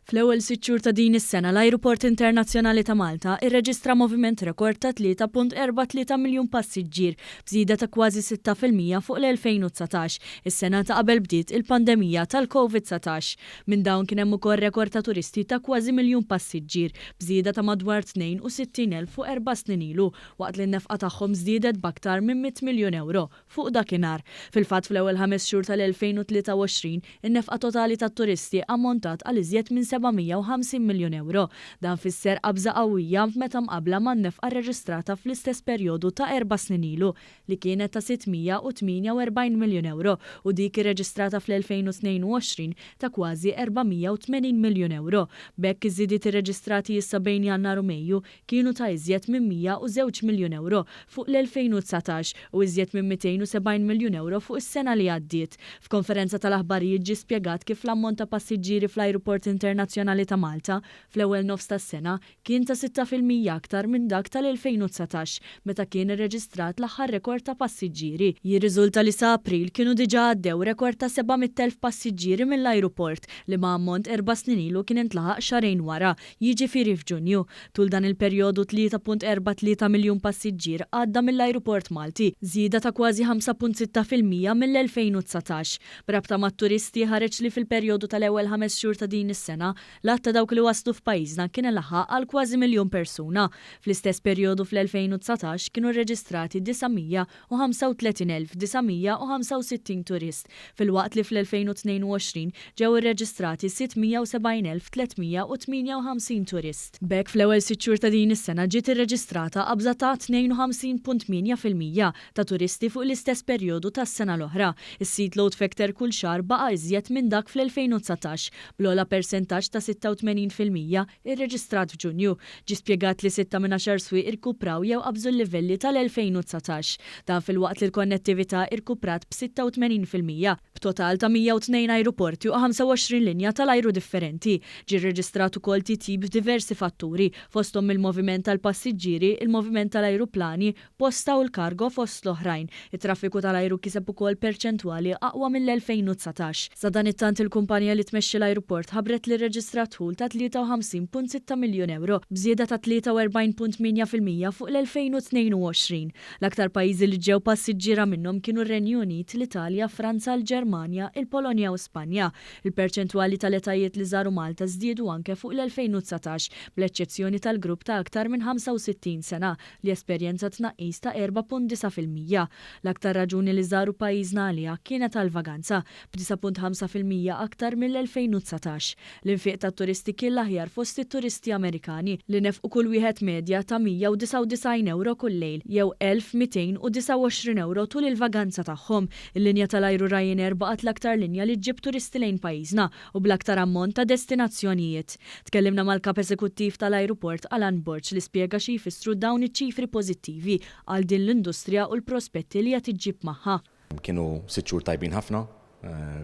Fl-ewwel sitt xhur ta' din is-sena l-Ajruport Internazzjonali ta' Malta irreġistra moviment rekord ta' 3.43 miljun passiġġier, b'żieda ta' kważi 6% fuq l-2019, is-sena ta' qabel bdiet il-pandemija tal-Covid 19. Minn dawn kien hemm ukoll rekord ta' turisti ta' kważi miljun passiġġier, b'żieda ta' madwar 62 elf fuq erba' snin ilu, waqt li n-nefqa tagħhom żdiedet b'aktar minn mitt miljun ewro. Fuq dakinhar. Fil-fatt fl-ewwel ħames xhur tal-2023, in-nefqa totali tat-turisti ammontat għal iżjed minn 750 miljun ewro. Dan fisser qabża qawwija meta mqabbla man-nefqa rreġistrata fl-istess perjodu ta' erba' snin ilu, li kienet ta' 648 miljun ewro u dik irreġistrata fl-2022 ta' kważi 480 miljun ewro. B'hekk iż-żidiet irreġistrati issa bejn Jannar u Mejju kienu ta' iżjed minn 102 miljun ewro fuq l-2019 u iżjed minn 270 miljun ewro fuq is-sena li għaddiet. F'konferenza tal-aħbarijiet ġie spjegat kif l-ammont ta' passiġġieri fl-Ajruport Internazzjonali ta' Malta fl-ewwel nofs tas-sena kien ta' 6% aktar minn dak tal-2019 meta kien irreġistrat l-aħħar rekord ta' passiġġieri. Jirriżulta li sa April kienu diġà għaddew rekord ta' 700,000 passiġġieri mill-ajruport, liema ammont erba' snin ilu kien intlaħaq xahrejn wara. jiġifieri f'Ġunju. Tul dan il-perjodu 3.43 miljun passiġġier għadda mill-ajruport Malti, żieda ta' kważi 5.6% mill-2019. B'rabta mat-turisti, ħareġ li fil-perjodu tal-ewwel ħames xhur ta' din is-sena, l-għadd ta' dawk li waslu f'pajjiżna kien laħaq għal kważi miljun persuna. Fl-istess perjodu fl-2019 kienu rreġistrati 935,965 turist, filwaqt li fl-2022 ġew irreġistrati 670,358 turist. B'hekk fl-ewwel sitt xhur ta' din is-sena ġiet irreġistrata qabża ta' 52.8% ta' turisti fuq l-istess perjodu tas-sena l-oħra. Is-seat load factor kull xahar baqa' iżjed minn dak fl-2019, bl-ogħla persentaġġ ta' 86% irreġistrat f'Ġunju. Ġie spjegat li sitta minn għaxar swieq irkupraw jew qabżu l-livelli tal-2019. Dan filwaqt li l-konnettività irkuprat b'86%. B'total ta' 102 ajruporti u 25 linja tal-ajru differenti, ġie rreġistrat ukoll titjib f'diversi fatturi, fosthom il-moviment tal-passiġġieri, il-moviment tal-ajruplani, posta u l-kargo fost l-oħrajn. It-traffiku tal-ajru kiseb ukoll perċentwali aqwa mill-2019. Sadanittant il-kumpanija li tmexxi l-ajruport ħabbret li rreġistrat dħul ta' 53.6 miljun ewro, b'żieda ta' 43.8% fuq l-2022. L-aktar pajjiżi li ġew passiġġiera minnhom kienu r-Renju Unit, l-Italja, Franza, l-Ġermanja, il-Polonja u Spanja. Il-perċentwali tal-etajiet li żaru Malta żdiedu anke fuq l-2019, bl-eċċezzjoni tal-grupp ta' aktar minn 65 sena li esperjenza tnaqqis ta' 4.9%. L-aktar raġuni li żaru pajjiżna għaliha kienet għall-vaganza, b'9.5% aktar mill-2019. L-infiq tat-turisti kien l-aħjar fost it-turisti Amerikani, li nefqu kull wieħed medja ta' 199 ewro kull lejl, jew 1,229 ewro tul il-vaganza tagħhom. Il-linja tal-ajru Ryanair baqgħet l-aktar linja li ġġib turisti lejn pajjiżna u bl-aktar ammont ta' destinazzjonijiet. Tkellimna mal-Kap Eżekuttiv tal-Ajruport Alan Borg li spjega xi jfissru dawn iċ-ċifri pożittivi għal din l-industrija u l prospetti li qed iġġib magħha. Kienu sitt xhur tajbin ħafna,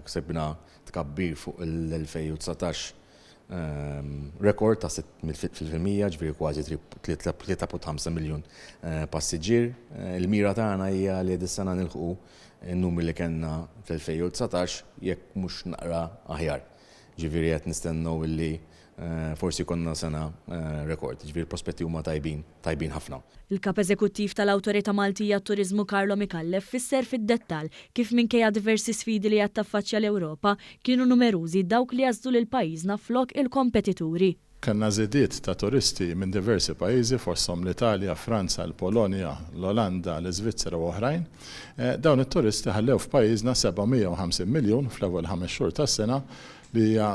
ksibna tkabbir fuq l-2019 rekord ta' 6%, ġifieri kważi 3.5 miljun passiġġier. Il-mira tagħna hija li dis-sena nilħqu n-numri li kellna fl-2019 jekk mhux naqra aħjar. Ġifieri qed nistennew illi forsi jkollna sena rekord. Ġifieri l-prospetti huma tajbin, tajbin ħafna. Il-Kap Eżekuttiv tal-Awtorità Maltija għat-Turiżmu Carlo Micallef fisser fid-dettall kif minkejja diversi sfidi li għad taffaċċja l-Ewropa, kienu numerużi dawk li għażlu lil pajjiżna flok il-kompetituri. Kellna żidiet ta' turisti minn diversi pajjiżi fosthom l-Italja, Franza, il-Polonja, l-Olanda, l-Iżvizzera u oħrajn. Dawn it-turisti ħallew f'pajjiżna 750 miljun fl-ewwel ħames xhur tas-sena li hija,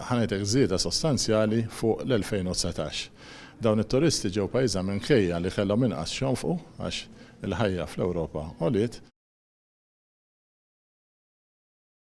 ħa ngħidlek, żieda sostanzjali fuq l-2019. Dawn it-turisti ġew pajjiżna minkejja li kellhom inqas x'jonfqu għax il-ħajja fl-Ewropa għoliet.